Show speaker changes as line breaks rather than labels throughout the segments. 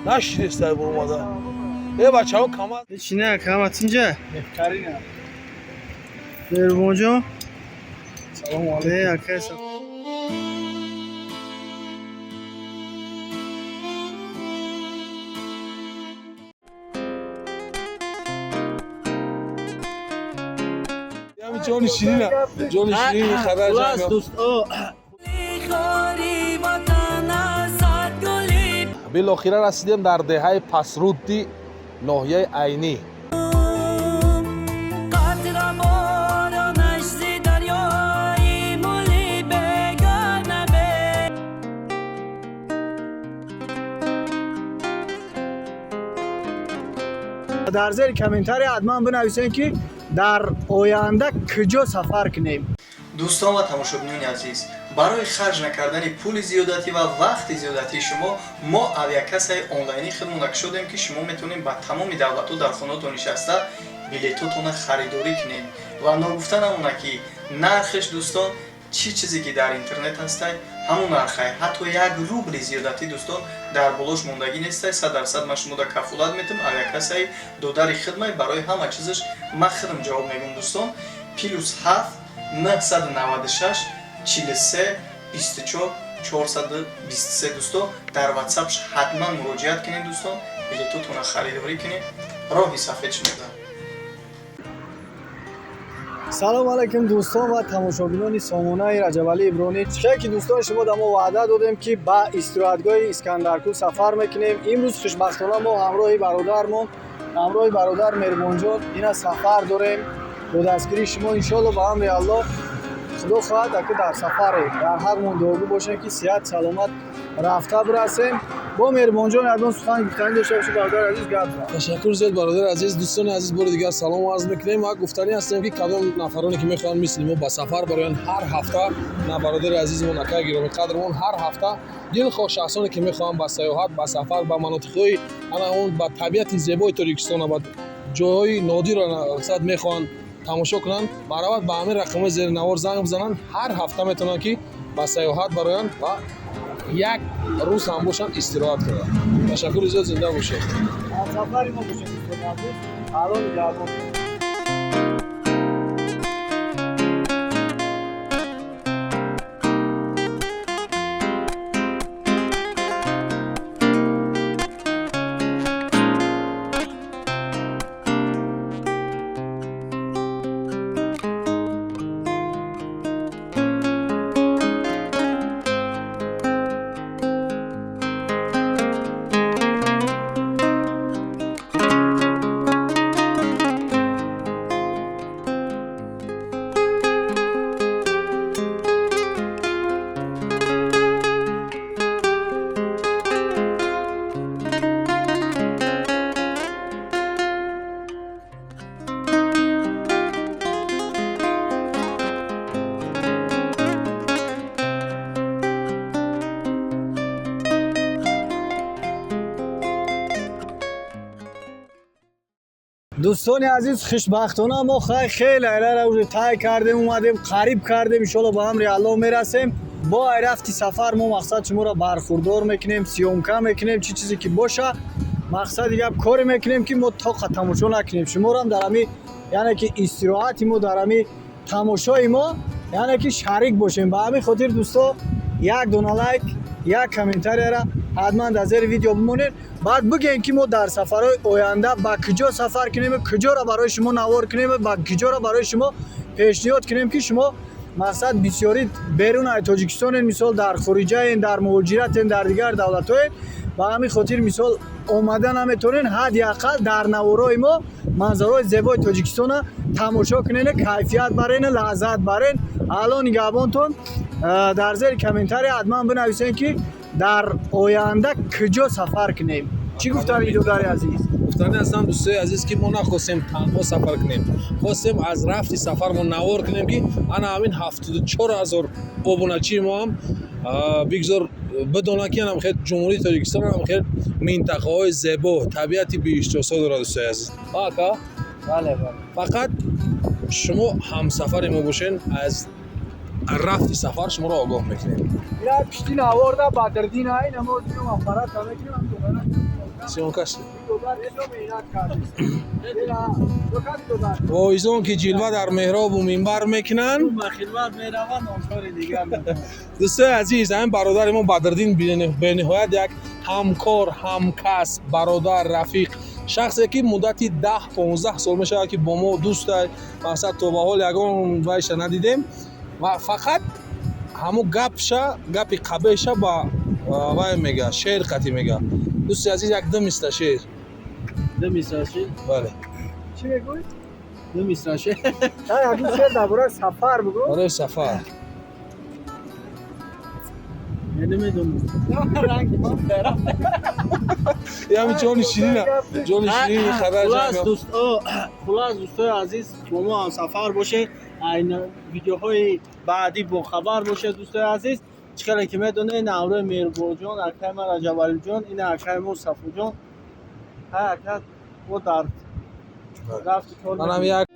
Нашидестай буромада. Э, бачаҳо, камаз.
Ҳеч не, кама тинҷа. Меҳрубонҷон.
Салому.
Э, акай.
Ҳами ҷони ширина, ҷони ширини қадар.
Хулас, дӯсто.
Билохира расидем дар деҳаи Пасрудди ноҳияи Айнӣ.
Қатра боронаш зи дарёи мули бегона бе.
Дар зери комментария ҳатман бинависем, ки дар оянда куҷо сафар кунем.
Дӯстон ва тамошобинони азиз, барои харҷ накардани пули зиёдатӣ ва вақти зиёдатии шумо мо авиакассаи онлайнӣ хидмат кушодем, ки шумо метавонед ба тамоми давлатҳо дар хонатон нишаста билетотонро харидорӣ кунед. Ва ногуфта намонад, ки нархеш, дӯстон, чӣ чизе ки дар интернет ҳастай, ҳамон нархай, ҳатто як рубли зиёдатӣ, дӯстон, дар болош мондагӣ нестай. 100% ман шумода кафолат метам. Авиакассаи додари хидмай, барои ҳама чизаш ман хидм ҷавоб мегӯм, дӯстон. +7 996 43 24 423, дӯстон, дар ватсапш ҳатман муроҷиат кунед, дӯстон, билетотонро харидорӣ кунед. Роҳи сафед шумода.
Салом алайкум, дӯстон ва тамошобинони сомонаи Раҷабалӣ Ибронӣ. Чихе ки, дӯстон, шумо да мо ваъда додем, ки ба истироҳатгоҳи Искандаркӯл сафар мекунем. Имрӯз хушбахтона мо ҳамроҳи бародармон, ҳамроҳи бародар Меҳрубонҷон ина сафар дорем. Бо дастгирии шумо, иншоалло, ба амри Аллоҳ, худо хоҳад, аку дар сафарем. Дар ҳақмон дуогӯ бошем, ки сиҳат саломат рафта бирасем. Бо Меҳрубонҷон ягон сухан гуфтанӣ дошта бошед, бародари азиз, гап зан.
Ташаккур зиёд, бародари азиз. Дӯстони азиз, бори дигар салом арз мекунем ва гуфтанӣ ҳастем, ки кадом нафароне ки мехоҳанд мисли мо ба сафар бароянд ҳар ҳафта, на бародари азизмон, акай гиромиқадрмон, ҳар ҳафта дилхоҳ шахсоне ки мехоҳанд ба сайёҳат, ба сафар, ба манотиқҳои ана он, ба табиати зебои Тоҷикистона, ба ҷойҳои нодирро мақсад мехоҳанд тамошо кунанд, марҳамат, ба ҳамин рақамҳои зери навор занг бизананд. Ҳар ҳафта метавонанд, ки ба сайёҳат бароянд ва як рӯз ҳам бошанд, истироҳат кунанд. Ташаккури зиёд, зинда бошед.
Дар сафари мо бошед, дӯстони азиз, алло нигаҳбон. Дӯстони азиз, хушбахтона мо хай хеле айрара уже тай кардем, омадем, қариб кардем. Иншолло, ба амри Аллоҳ мерасем. Бо айрафти сафар мо мақсад шуморо бархурдор мекунем, съёмка мекунем, чӣ чизе ки боша. Мақсади гап, коре мекунем, ки мо тоқа тамошо накунем шуморам дар ҳами, яъне ки истироҳати мо, дар ҳами тамошои мо, яъне ки шарик бошем. Ба ҳамин хотир, дӯсто, як дона лайк, як комментарияра ҳатман дар зери видео бимонед. Баъд бигӯем, ки мо дар сафарҳои оянда ба куҷо сафар кунем, куҷоро барои шумо навор кунем, ба куҷоро барои шумо пешниҳод кунем, ки шумо мақсад бисёрӣ берун аз Тоҷикистонен, мисол, дар хориҷаен, дар муҳоҷиратен, дар дигар давлатҳоен. Ба ҳамин хотир, мисол, омада наметавонен. Ҳадди ақал дар наворҳои мо манзараҳои зебои Тоҷикистона тамошо кунен, кайфият барен, лаззат барен. Алло нигаҳбонтон. Дар зери комментария ҳатман бинависем, ки дар оянда куҷо сафар кунем. Чӣ гуфтани, додари азиз?
Гуфтани ҳастам, дӯстои азиз, ки мо нахостем танҳо сафар кунем, хостем аз рафти сафармо навор кунем, ки ана ҳамин 74 000 обуначии мо ҳам бигзор бидонанд, ки анам хел Ҷумҳурии Тоҷикистон ҳам хел минтақаҳои зебо, табиати биҳиштосо дорад, дӯстои азиз, ака.
Бале, бале.
Фақат шумо ҳамсафари мо бошен аз Рафти сафар шуморо огоҳ мекунем.
Ира пишти наворда Бадрдин ай намоз миём, аппарат мекунем, ҳам додарам.
Съёмка ш.
Додар эсо меҳнат кардем. Додар.
Воизон ки ҷилва дар меҳробу минбар мекунанд,
ба хидмат мераванд, онкори дигар.
Дӯстои азиз, ҳамин бародари мо Бадрдин бениҳоят як ҳамкор, ҳамкасб, бародар, рафиқ, шахсе ки муддати 10-15 сол мешавад, ки бо мо дӯста. Мақсад, то ба ҳол ягон вайша надидем ва фақат ҳамун гапша, гапи қабеша ба вай мега, шеър қатӣ мега. Дӯсти азиз, як ду мисра шеър.
Ду мисра шеър?
Бале.
Чӣ мегӯӣ? Ду мисра шеър. Ягон шеър дар бораи сафар бигӯ.
Барои сафар.
Намедонам.
Ями ҷони ширина, ҷони ширини қадар.
Хулас, дӯстои азиз, бо мо ҳамсафар бошед, айн видеоҳои баъдӣ бохабар бошед. Дӯстои азиз, чӣ хеле ки медонед, ҳамроҳи Меҳрубонҷон, акаи ман Раҷабалиҷон, ин акаи мо Сафоҷон, ҳай ака, мо дар рафти кор.
Манам як.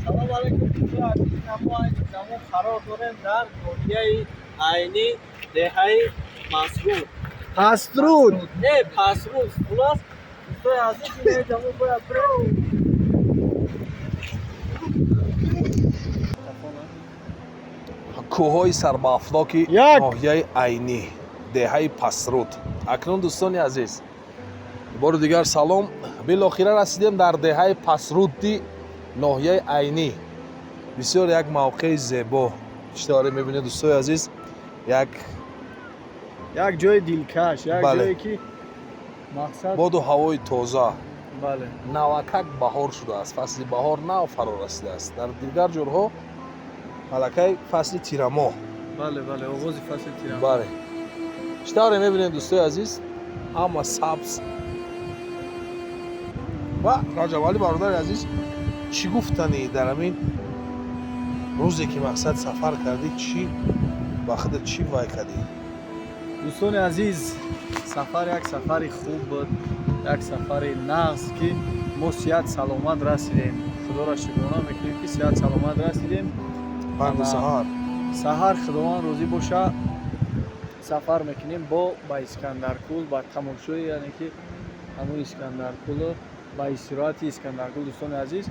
Салом алейкум, дӯстони азиз. Мо айни замон қарор дорем дар ноҳияи Айнӣ, деҳаи Масруд. Паструд, не, Пасруд. Хулас, дӯстони азиз, ин замон бояд бирем.
Кӯҳҳои сарбаафлоки
Як.
ноҳияи Айнӣ, деҳаи Пасруд. Акнун, дӯстони азиз, бори дигар салом. Билохира расидем дар деҳаи Пасрудди ноҳияи Айнӣ. Бисёр як мавқеи зебо. Чӣ тавре мебинед, дӯстои азиз, як
Як ҷои дилкаш, як
Бале.
ҷое ки мақсад
боду ҳавои тоза.
Бале.
Навакак баҳор шудааст, фасли баҳор нав фаро расидааст. Дар дигар ҷорҳо аллакай фасли тирамоҳ.
Бале, бале, оғози фасли тирамоҳ.
Бале, чӣ тавре мебинед, дӯстои азиз, ҳама сабз. Ва Раҷабалӣ, бародари азиз, чӣ гуфтанӣ дар ҳамин рӯзе ки мақсад сафар кардӣ, чӣ ба худат чӣ вай кардӣ?
Дӯстони азиз, сафар як сафари хуб буд, як сафари нағз, ки мо сиҳат саломат расидем. Худоро шукрона мекунем, ки сиҳат саломат расидем.
Банди саҳар.
Саҳар, Худованд розӣ боша, сафар мекунем бо ба Искандаркул, ба тамошои, яъне ки ҳамун Искандаркулу ба истироҳати Искандаркул. Дӯстони азиз,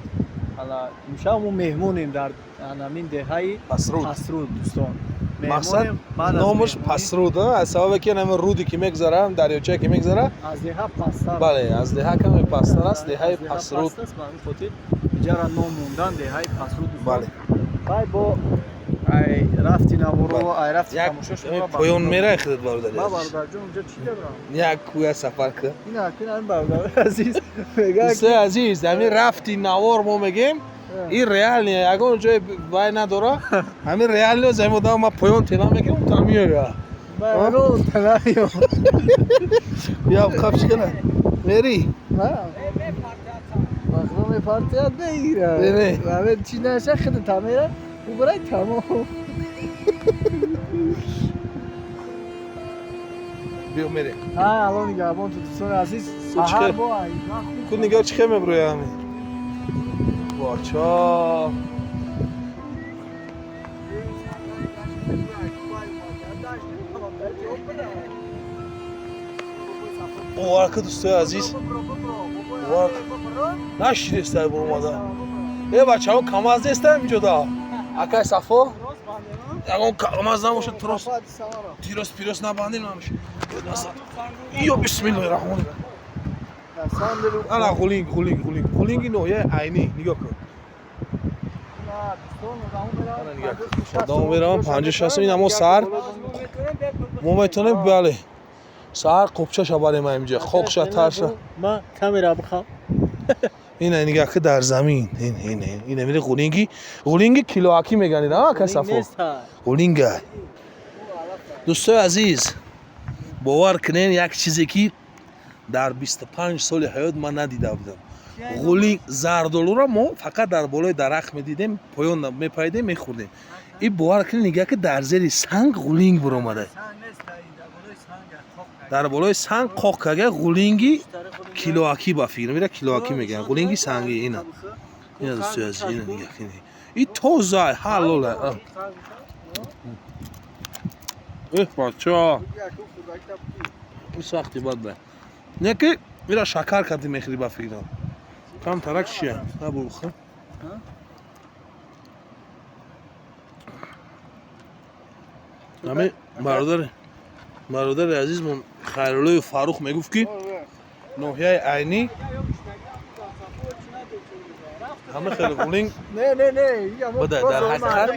ана имшаб мо меҳмонем дар ҳамин деҳаи
Пасруд.
Пасруд, дӯстон.
Мақсад,
Меҳмонем, баъд аз
номаш
меҳмонӣ
Пасруд, аз сабабе ки ҳамин руде ки мегузара, дарёчае ки мегузара,
аз деҳа пасттар.
Бале, аз деҳа каме пасттар аст деҳаи
Аз деҳа
Пасруд.
паст аст, ба ҳамин хотир иҷара ном мондан деҳаи Пасруд, дӯстон.
Бале.
Бай бо ай рафти наворо, ай рафти
Як
тамошо шумо
ҳамин поён мерай худат, бародари
Ба
азиз.
Бародарҷон, унҷо чӣ дорам?
Як кӯя сафар кун.
Ин акин ҳамин бародари азиз мегӯяд.
Дӯстои азиз, ҳамин рафти навор мо мегем. Ин реальный, ягон ҷои вай надора. Ҳамин реальный замин одам ма поён тела мекунам, та меоя. Я қапшикана. Мери.
Мепартият мегира.
Не,
не. Чи наша хида тамера, убрай тамом.
Биё мерем.
Ҳа, алло нигаҳбон ту, дӯстони азиз. Саҳар бо
Ку нигоҳ чӣ хел меброя ҳамин. Боча. Бовар ку, дӯстои азиз. Бовар нашидестай буромада. Э бачаҳо, КамАЗ нестаем инҷода. Акай Сафо? Ягон КамАЗ набошад, трос. Тирос пирос набандем намеш. Ё бисмиллоҳи раҳмони раҳим. Ана ғулинг, ғулинг, ғулинг. Ғулинги ноҳияи Айнӣ, нигоҳ кун. Ана нигоҳ кун. Одам меравам 50-60 ин амо саҳар мо метавонем, бале. Саҳар қопчаша барем инҷа, хокша, тарша.
Ма камера бихам.
Ина нигоҳ ки дар замин. Ин ин ин ин мери ғулинги, ғулинги килоакӣ меганид, а ка Сафо? Ғулинга. Дӯстои азиз, бовар кунед, як чизе ки дар 25 соли ҳаёт ман надида будам. Ғулинг зардолуро мо фақат дар болои дарахт медидем, поён мепайдем, мехӯрдем. И бовар кунед, нигоҳ ки дар зери санг ғулинг буромада. Дар болои санг қоқ карда ғулинги килоакӣ, ба фикрам ира килоакӣ мегӯянд, ғулинги сангӣ. Ина, ина, дӯстои азиз, ина нигоҳ кунед, и тоза ҳалол. Эҳ, бача, и сахти бад ба не ки ира шакар кардӣ мехӯрӣ, ба фикрам камтарак чия набуха. Ҳами бародари азизмон Хайруллои Фаррух мегуфт, ки ноҳияи Айнӣ ҳама хеле ғулинг.
Не, не, не.
Буда, дар ҳақиқат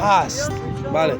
ҳаст, бале.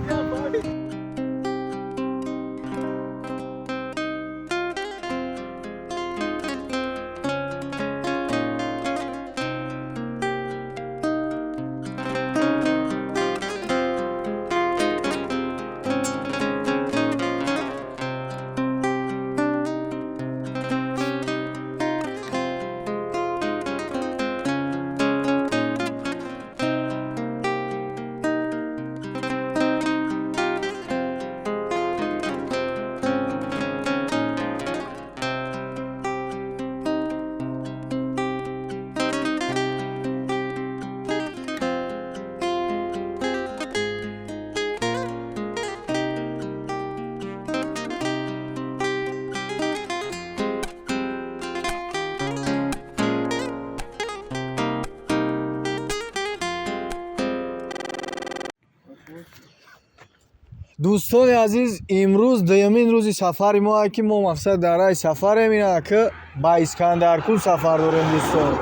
Дӯстони азиз, имрӯз дуюмин рӯзи сафари мо, ки мо мақсад дар раи сафарем, ина ки ба Искандаркул сафар дорем. Дӯстон,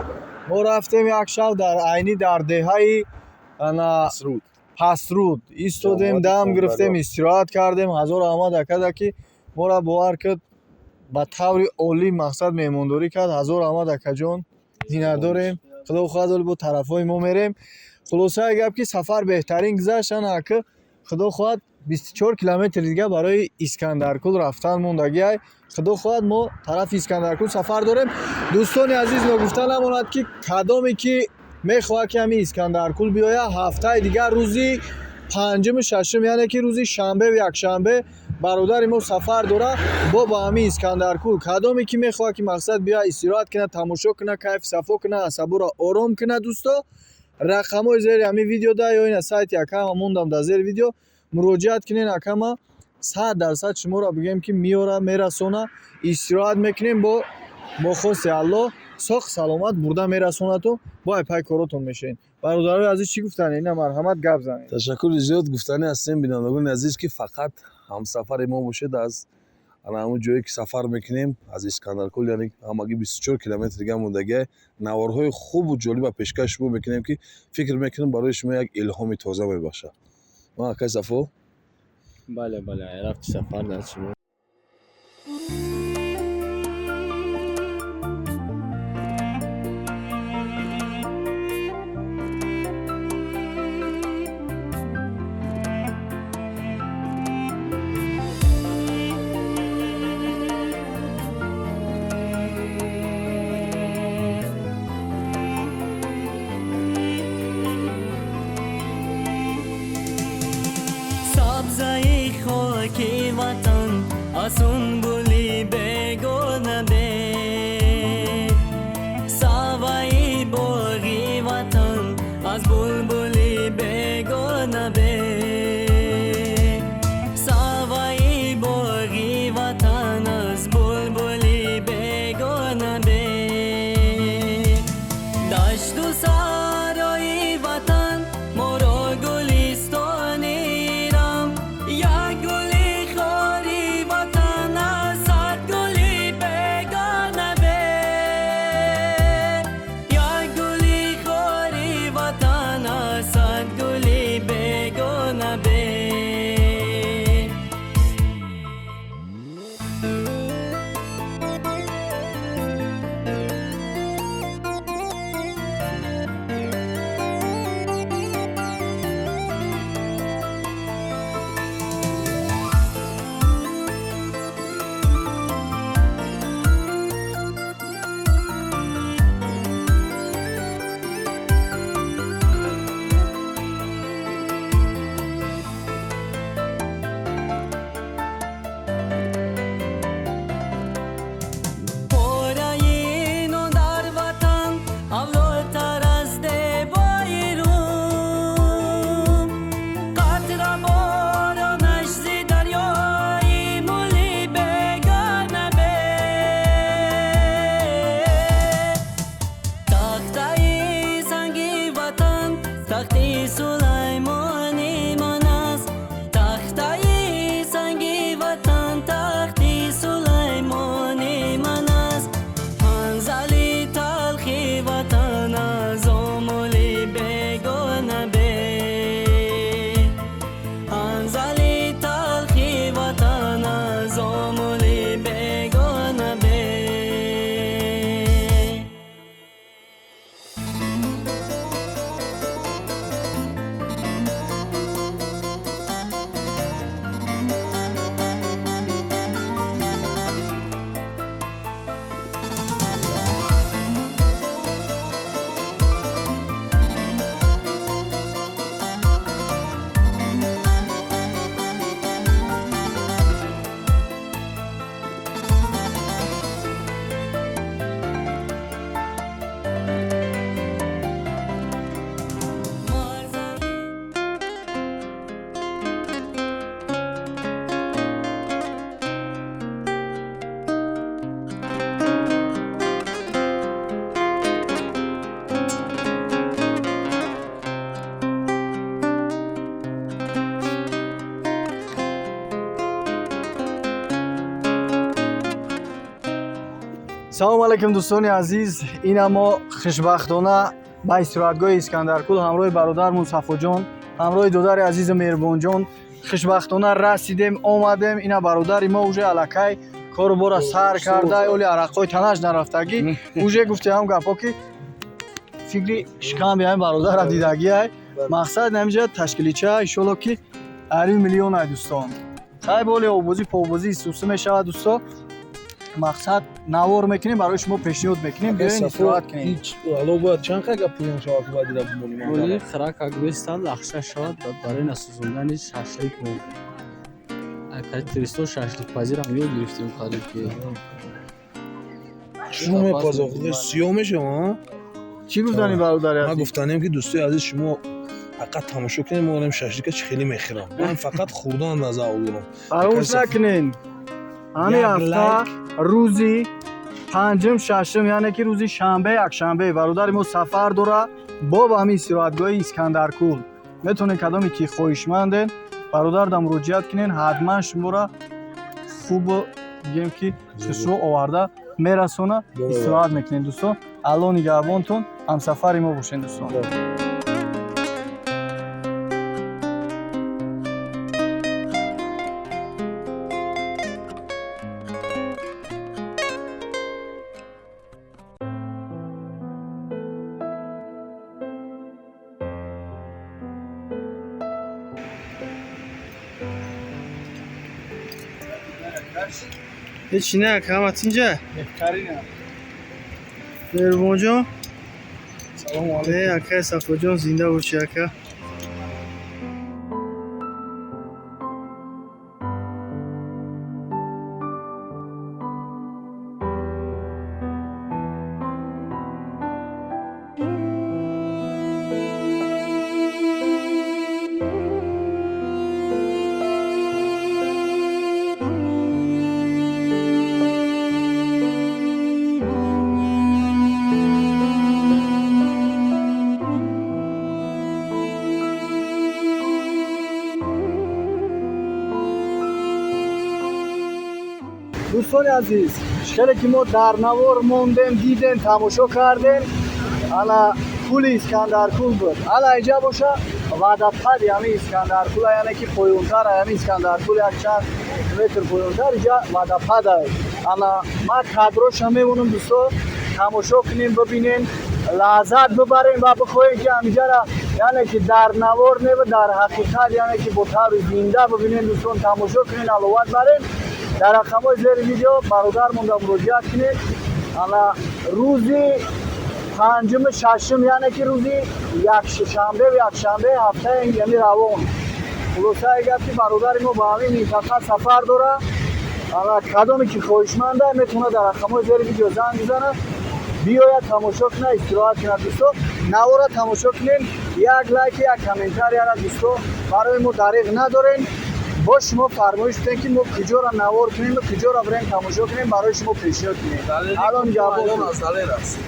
мо рафтем як шаб дар Айнӣ, дар деҳаи ана Пасруд истодем, дам гирифтем, истироҳат кардем. Ҳазор раҳмат акада, ки моро, бовар кад, ба таври олӣ мақсад меҳмондорӣ кард. Ҳазор раҳмат, акаҷон, зинатдорем. Худо хоҳад, оли бо тарафҳои мо мерем. Хулосаи гап, ки сафар беҳтарин гузашт. Ана ки худо хоҳад, 24 километри дига барои Искандаркул рафтан мондагиай. Худо хоҳад, мо тарафи Искандаркул сафар дорем. Дӯстони азиз, ногуфта намонад, ки кадоме ки мехоҳад, ки ҳамин Искандаркул биёяд, ҳафтаи дигар, рӯзи панҷуму шашум, яъне ки рӯзи шанбеву якшанбе, бародари мо сафар дорад бо ба ҳамин Искандаркул. Кадоме ки мехоҳад, ки мақсад биёяд, истироҳат кунад, тамошо кунад, кайф сафо кунад, асаборо ором кунад, дӯсто, рақамҳои зери ҳамин видеода ё ина сайти акама мондам дар зери видео, муроҷиат кунед. Акама 100% шуморо бигӯем, ки меёра, мерасона, истироҳат мекунем, бо хости Аллоҳ соқ саломат бурда мерасонату бо ай пай коротон мешавед. Бародарои азиз, чӣ гуфтане? Ина марҳамат, гап занед.
Ташаккури зиёд. Гуфтанӣ ҳастем, бинандагони азиз, ки фақат ҳамсафари мо бошед аз ана ҳамон ҷое ки сафар мекунем, аз Искандаркул, яъне ҳамагӣ 24 километр дига мондагиа. Наворҳои хубу ҷолиба пешкаш шумо мекунем, ки фикр мекунем, барои шумо як илҳоми тоза мебахшад. Ман, акай Сафо.
Бале, бале, рафти сафар дар шумо.
Сунбули бегона бе, саваи боғи ватан аз булбули бегона бе, саваи боғи ватан аз булбули бегона бе. Дашту сарои ватан моро гулистони Ирам, як гули хори ватан аз сад гули бегона бе, як гули хори ватан аз сад гули бегона бе. Пораи нон дар ватан авлотар аз дебои Рум, қатра боронаш зи дарёи мули бегона бе. Тахтаи санги ватан тахти Сулаймони ман аст, тахтаи санги ватан тахти Сулаймони ман аст. Ҳанзали талхи ватан аз омоли бегона бе, ҳанзали талхи ватан аз омоли бегона бе.
Салому алайкум, дӯстони азиз. Ина мо хушбахтона ба истироҳатгоҳи Искандаркул ҳамроҳи бародармон Сафоҷон, ҳамроҳи додари азизу Меҳрубонҷон хушбахтона расидем, омадем. Ина бародари мо уже аллакай кору бора сар карда, оли арақҳои танаш нарафтагӣ, уже гуфти ҳам гапҳо ки фикри шикамби ҳамин бародара дидагиай. Мақсад ҳаминҷа ташкилича, иншолло ки арим миллион ай, дӯстон. Хай, боли обозӣ побозӣ исусӣ мешавад, дӯсто. Мақсад навор мекунем, барои шумо пешниҳод мекунем, биёен истироҳат кунем.
Ҳеҷ ало бояд чанд қай гап пӯён шавад, ки бояд ира бимонем?
Оли хирак агбестан лахша шавад, баъд барои насӯзондани шашлик мо акай туристо шашликпазирам ёд гирифтем қариб ки.
Шумо мепазо, сиёҳ мешава.
Чӣ гуфтани, бародари
Ман
азиз?
Гуфтанем ки, дӯстои азиз, шумо фақат тамошо кунед, мо орем шашлика чӣ хеле мехӯрам. Ман фақат хӯрдан назар дорам.
Фаромӯш накунен, ҳамин
Як
ҳафта
лайк.
рӯзи панҷум, шашум, яъне ки рӯзи шанбе, якшанбе бародари мо сафар дора бо ба ҳамин истироҳатгоҳи Искандаркул. Метавонед, кадоме ки хоҳишманден, бародарда муроҷиат кунен, ҳатман шуморо хубу бигем ки хушрӯ оварда мерасона. Истироҳат мекунед, дӯстон. Алло нигаҳбонтон, ҳамсафари мо бошед, дӯстон.
Ҳеҷ не, ҳама тинҷа? Меҳрубонҷон.
Салому алайкум.
Э, акай Сафоҷон, зинда бошӣ, ака.
Дӯстони азиз, хеле ки мо дар навор мондем, дидем, тамошо кардем, ана кӯли Искандаркул буд. Ана инҷа боша водопади ҳамин Искандаркул, яъне ки поёнтар ҳамин Искандаркул якчанд метр поёнтар инҷа водопад. Ана ман кадроша мемонам, дӯсто, тамошо кунем, бибинем, лаззат бибарем ва бихоҳем ки ҳаминҷара, яъне ки дар навор не, дар ҳақиқат, яъне ки бо таври зинда бибинем. Дӯстон, тамошо кунем, ҳаловат барем. Дар рақамҳои зери видео бародармонда муроҷиат кунед. Ана рӯзи панҷуми шашум, яъне ки рӯзи якшанбе, якшанбе ҳафтаи яъни равон. Хулосаи гап ки бародари мо ба ҳамин минтақа сафар дорад. Ана кадоме ки хоҳишманда, метавонад дар рақамҳои зери видео занг бизанад, биёяд, тамошо кунад, истироҳат кунад. Дӯсто, навора тамошо кунем, як лайки, як комментарияра, дӯсто, барои мо дариғ надорем. Бо шумо фармоиш кунем, ки мо куҷора навор кунем ва куҷора бирем, тамошо кунем, барои шумо пешниҳод кунем. Алон ҷавоб
аз далер аст.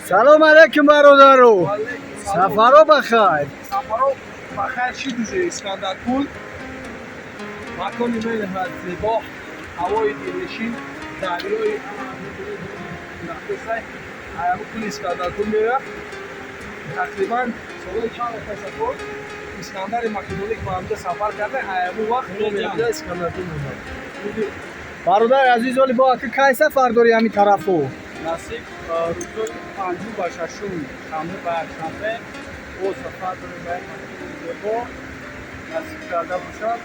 Салом алейкум, бародару! Сафаро бахайр.
Сафаро бахайр шид. Уже Искандаркул макони мениҳоят зебо, ҳавои дилнишин, дарёи аями кули Искандаркул меояд. Тақрибан солҳои чанд ташаккур Искандари Македонӣ ба ҳамҷа сафар карда, аями вақт номи Искандаркул мемонад.
Бародари азиз, оли бо ака кай сафар дорӣ ҳамин тарафу?
Насиб, рӯзҳои панҷум ва шашум, шанбе ва якшанбе, бо сафар дорем ба як макони зебо. Насиб карда бошад,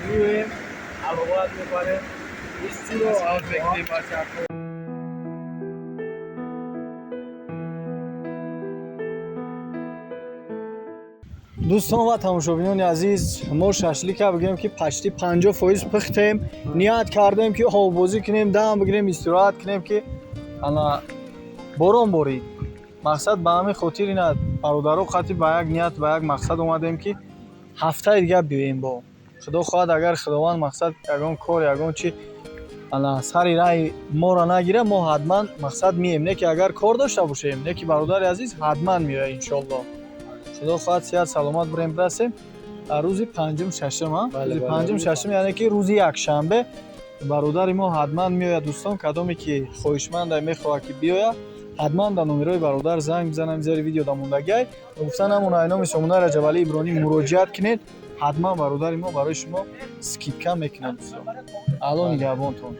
меоем, ҳаловат мебарем, истироҳат мекунем, бачаҳо.
Дӯстон ва тамошобинони азиз, мо шашлика бигӯем ки почти 50% пухтем. Ният кардем ки оббозӣ кунем, дам бигирем, истироҳат кунем, ки ана борон борид. Мақсад ба ҳамин хотир ина бародаро қати ба як ният, ба як мақсад омадем, ки ҳафтаи дигар биёем. Бо худо хоҳад, агар Худованд мақсад ягон кор, ягон чи ана сари раҳи моро нагира, мо ҳатман мақсад мием. Не ки агар кор дошта бошем, не ки бародари азиз ҳатман меояд, иншоаллоҳ. Худо хоҳад, сиҳат саломат бирем, бирасем. Рӯзи панҷум шашум, рӯзи панҷум шашум, яъне ки рӯзи якшанбе бародари мо ҳатман меояд. Дӯстон, кадоме ки хоҳишманда, мехоҳад ки биёяд, ҳатман дар номерои бародар занг бизанам, зери видео да мондагиай. Гуфта намона, номи Сомонаи Раҷабалӣ Иброҳимӣ муроҷиат кунед, ҳатман бародари мо барои шумо скидка мекунад. Дӯстон, Алло нигаҳбонтон.